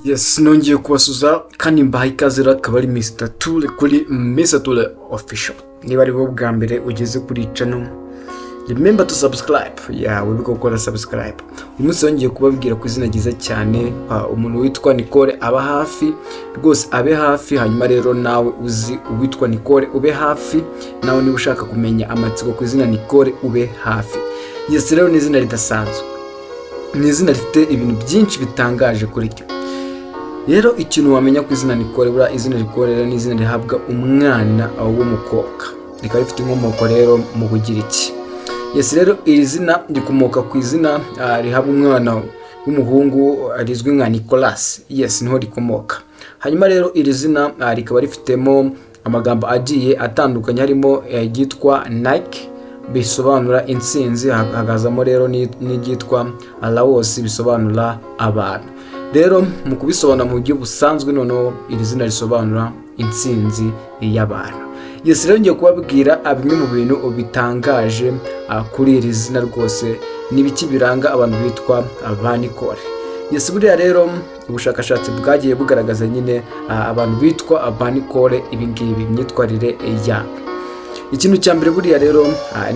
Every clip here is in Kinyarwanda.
Yes, nongeye kubasuhuza kandi mbahaye ikaze. Rero akaba ari Mr Toure kuri Mr Toure Official. Niba ari bwo bwa mbere ugeze kuri channel, remember to subscribe. Ya, wibuke gukora subscribe. Uyu munsi yongeye kubabwira ku izina ryiza cyane, umuntu witwa Nicole aba hafi rwose, abe hafi. Hanyuma rero nawe uzi uwitwa Nicole, ube hafi. Nawe niba ushaka kumenya amatsiko ku izina Nicole, ube hafi. Yes, rero ni izina ridasanzwe, ni izina rifite ibintu byinshi bitangaje kuri ryo. Rero ikintu wamenya ku izina Nicole, buriya izina Nicole rero ni izina rihabwa umwana w'umukobwa, rikaba rifite inkomoko rero mu Bugiriki. Yes, rero iri zina rikomoka ku izina rihabwa umwana w'umuhungu rizwi nka Nicolas. Yes, niho rikomoka. Hanyuma rero iri zina rikaba rifitemo amagambo agiye atandukanye, harimo iryitwa Nike, bisobanura intsinzi, hakazamo rero n'iryitwa Laos, bisobanura abantu. Rero mu kubisobanura mu buryo busanzwe, noneho iri zina risobanura intsinzi y'abantu. Yes, rero ngiye kubabwira bimwe mu bintu bitangaje kuri iri zina rwose. Ni ibiki biranga abantu bitwa ba Nicole? Yes, buriya rero ubushakashatsi bwagiye bugaragaza nyine abantu bitwa ba Nicole ibi ngibi, imyitwarire yabo. Ikintu cya mbere buriya rero,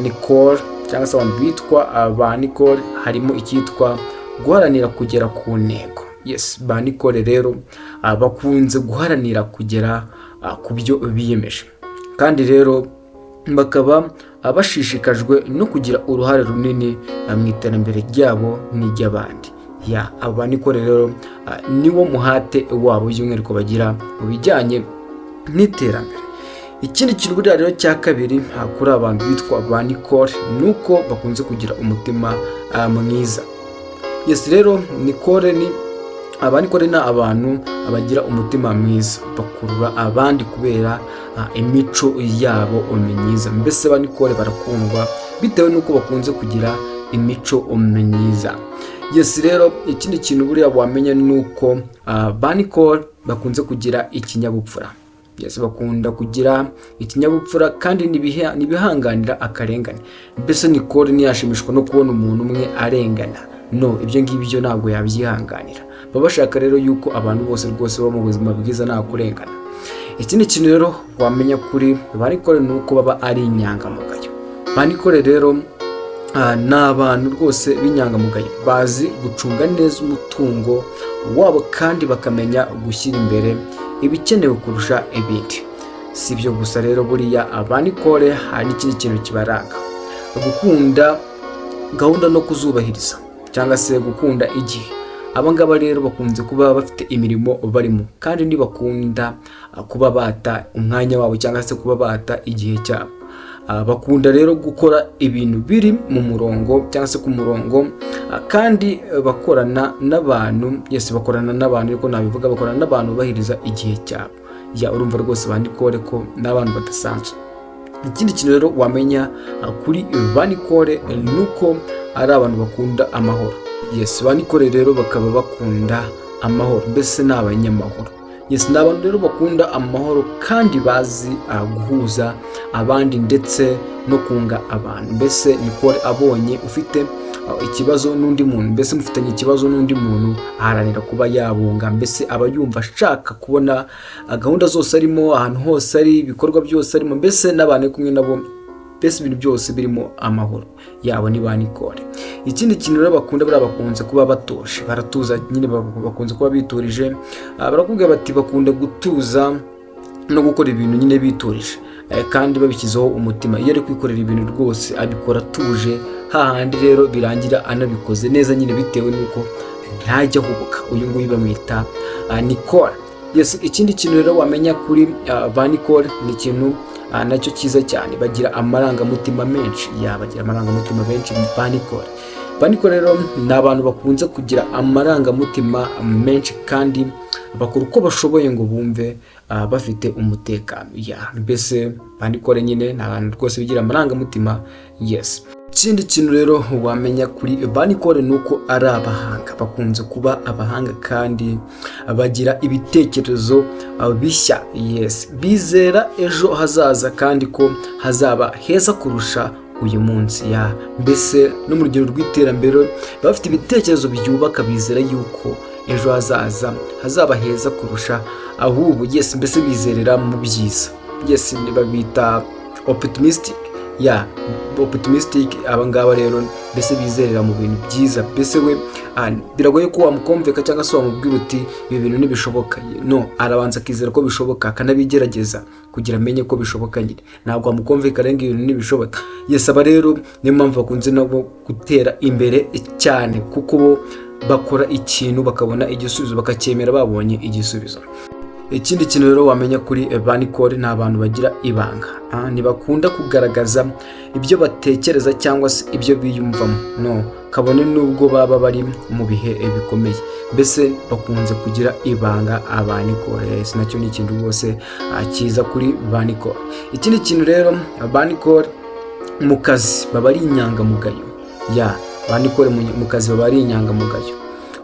Nicole cyangwa se abantu bitwa ba Nicole, harimo icyitwa guharanira kugera ku ntego. Yes, ba Nicole rero bakunze guharanira kugera ku byo biyemeje, kandi rero bakaba bashishikajwe no kugira uruhare runini mu iterambere ryabo n'iry'abandi. Ya, aba ba Nicole rero niwo muhate wabo by'umwihariko bagira mu bijyanye n'iterambere. Ikindi kintu buriya rero cya kabiri kuri abantu bitwa ba Nicole ni uko bakunze kugira umutima mwiza. Yes, rero Nicole ni aba Nicole ni abantu bagira umutima mwiza, bakurura abandi kubera imico yabo myiza. Mbese ba Nicole barakundwa bitewe n'uko bakunze kugira imico myiza. Yes, rero ikindi kintu buriya wamenya ni uko ba Nicole bakunze kugira ikinyabupfura. Yes, bakunda kugira ikinyabupfura kandi ntibihanganira akarengane. Mbese Nicole ntiyashimishwa no kubona umuntu umwe arengana. No, ibyo ngibyo ntabwo yabyihanganira. Baba bashaka rero yuko abantu bose rwose baba mu buzima bwiza, nta kurengana. Ikindi kintu rero wamenya kuri ba Nicole ni uko baba ari inyangamugayo. Ba Nicole rero ni abantu rwose b'inyangamugayo, bazi gucunga neza umutungo wabo kandi bakamenya gushyira imbere ibikenewe kurusha ibindi. Si ibyo gusa rero, buriya aba Nicole hari n'ikindi kintu kibaranga: gukunda gahunda no kuzubahiriza, cyangwa se gukunda igihe. Aba ngaba rero bakunze kuba bafite imirimo barimo, kandi ntibakunda kuba bata umwanya wabo cyangwa se kuba bata igihe cyabo. Bakunda rero gukora ibintu biri mu murongo cyangwa se ku murongo, kandi bakorana n'abantu. Yes, bakorana n'abantu, ariko nabivuga, bakorana n'abantu bubahiriza igihe cyabo. Ya, urumva rwose ba Nicole ko n'abantu badasanzwe. Ikindi kintu rero wamenya kuri ba Nicole ni uko ari abantu bakunda amahoro. Yes, ba Nicole rero bakaba bakunda amahoro, mbese ni abanyamahoro. Yes, ni abantu rero bakunda amahoro kandi bazi guhuza abandi ndetse no kunga abantu. Mbese Nicole abonye ufite ikibazo n'undi muntu, mbese mufitanye ikibazo n'undi muntu, aharanira kuba yabunga. Mbese aba yumva ashaka kubona gahunda zose arimo, ahantu hose ari, ibikorwa byose arimo, mbese n'abantu ari kumwe nabo, mbese ibintu byose birimo amahoro yabo. Ni ba Nicole. Ikindi kintu rero bakunda, buriya bakunze kuba batuje, baratuza nyine, bakunze kuba biturije. Barakubwira bati bakunda gutuza no gukora ibintu nyine biturije kandi babishyizeho umutima. Iyo ari kwikorera ibintu rwose abikora atuje, hahandi rero birangira anabikoze neza nyine, bitewe n'uko ntajya ahubuka. Uyu nguyu bamwita Nicole. Yes, ikindi kintu rero wamenya kuri ba Nicole ni ikintu nacyo cyiza cyane: bagira amarangamutima menshi. Ya, bagira amarangamutima menshi ba Nicole. Ba Nicole rero ni abantu bakunze kugira amarangamutima menshi kandi bakora uko bashoboye ngo bumve bafite umutekano. Ya, mbese ba Nicole nyine ni abantu rwose bigira amarangamutima. Yes, ikindi kintu rero wamenya kuri ba Nicole ni uko ari abahanga, bakunze kuba abahanga kandi bagira ibitekerezo bishya. Yes, bizera ejo hazaza kandi ko hazaba heza kurusha uyu munsi. Ya, mbese no mu rugero rw'iterambere baba bafite ibitekerezo byubaka, bizera yuko ejo hazaza hazaba heza kurusha ahubwo. Yes, mbese bizerera mu byiza. Yes, babita optimistic. Ya, optimistic. Aba ngaba rero mbese bizerera mu bintu byiza. Mbese we biragoye ko wamukomveka cyangwa se wamubwira uti: "Ibi bintu ntibishoboka." No, arabanza akizera ko bishoboka, akanabigerageza kugira amenye ko bishoboka nyine. Ntabwo wamukomveka rero ngo ibintu ntibishoboka. Yes, aba rero niyo mpamvu bakunze nabo gutera imbere cyane, kuko bo bakora ikintu bakabona igisubizo, bakacyemera babonye igisubizo. Ikindi kintu rero wamenya kuri ba Nicole, ni abantu bagira ibanga. Ntibakunda kugaragaza ibyo batekereza cyangwa se ibyo biyumvamo, no kabone n'ubwo baba bari mu bihe bikomeye. Mbese bakunze kugira ibanga aba Nicole. Yes, nacyo ni ikintu rwose cyiza kuri ba Nicole. Ikindi kintu rero, ba Nicole mu kazi baba ari inyangamugayo. Ya, ba Nicole mu kazi baba ari inyangamugayo.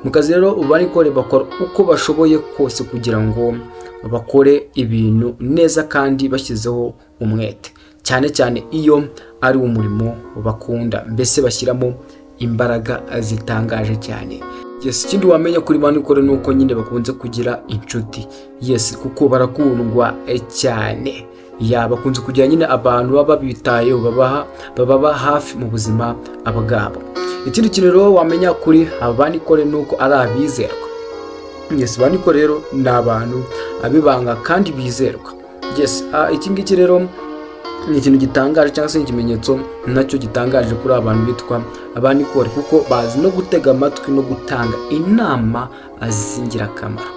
Mu kazi rero ba Nicole bakora uko bashoboye kose kugira ngo bakore ibintu neza kandi bashyizeho umwete, cyane cyane iyo ari umurimo bakunda. Mbese bashyiramo imbaraga zitangaje cyane. Yes, ikindi wamenya kuri ba Nicole ni uko nyine bakunze kugira inshuti. Yes, kuko barakundwa cyane. Ya, bakunze kugira nyine abantu baba babitayeho, bababa hafi mu buzima bwabo. Ikindi kintu rero wamenya kuri aba Nicole ni uko ari abizerwa. Yes, ba Nicole rero ni abantu abibanga kandi bizerwa. Yes, iki ngiki rero ni ikintu gitangaje cyangwa se ikimenyetso nacyo gitangaje kuri abantu bitwa aba Nicole, kuko bazi no gutega amatwi no gutanga inama z'ingirakamaro.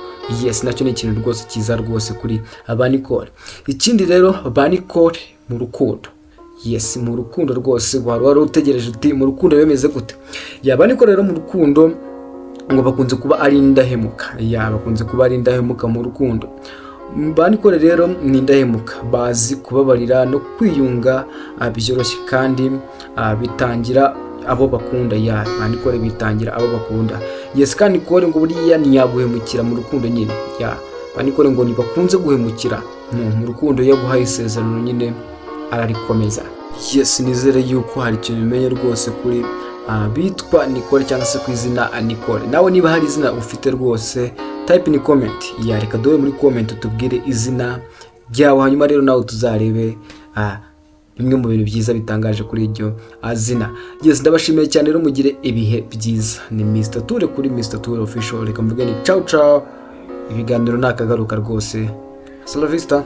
Yes, nacyo ni ikintu rwose cyiza rwose kuri aba Nicole. Ikindi rero, ba Nicole mu rukundo. Yes, mu rukundo rwose wari utegereje uti: "Mu rukundo bimeze gute?" Yaba Nicole rero mu rukundo ngo bakunze kuba ari indahemuka. Ya, bakunze kuba ari indahemuka mu rukundo. Ba Nicole rero ni indahemuka, bazi kubabarira no kwiyunga byoroshye, kandi bitangira abo bakunda. Ya, ba Nicole bitangira abo bakunda. Yes, kandi Nicole ngo buriya ntiyaguhemukira mu rukundo nyine. Ya, ba Nicole ngo ntibakunze guhemukira, no mu rukundo iyo aguhaye isezerano nyine ararikomeza. Yes, nizere yuko hari ikintu umenye rwose kuri bitwa Nicole cyangwa se ku izina Nicole. Nawe niba hari izina ufite rwose, type in comment. Ya, reka duhe muri comment utubwire izina ryawe, hanyuma rero nawe tuzarebe bimwe mu bintu byiza bitangaje kuri iryo zina. Yes, ndabashimiye cyane rero, mugire ibihe byiza. Ni Mr Toure kuri Mr Toure Official. Reka mvuge ni ciao ciao, ibiganiro ni akagaruka rwose. Hasta la vista.